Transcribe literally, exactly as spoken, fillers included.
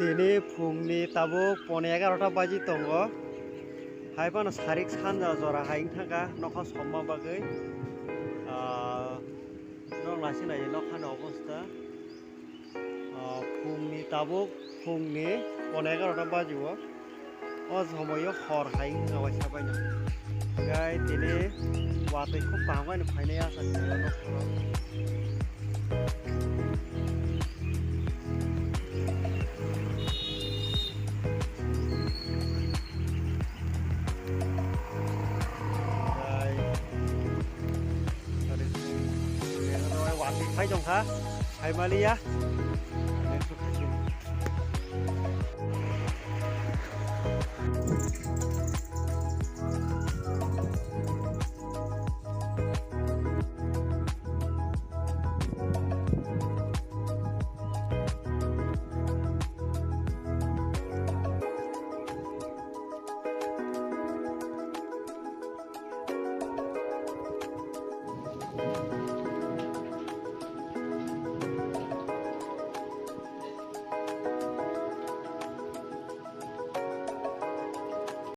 Tini phungni tabuk pone egarota baji tongo. Hai phano sarik sanja jora hai wngkha kha nokha somma bagwi. Ah, nok naising nai nokhani obostha. Ah, phungni tabuk phungni pone egarota baji o. O somoio hor hai wngkha waisa baino. Gai tini watwi khub kaham khaino phainai asa khaio nokhoro. Gai, sorry, sorry, watwi phai tongkha, phai maliya.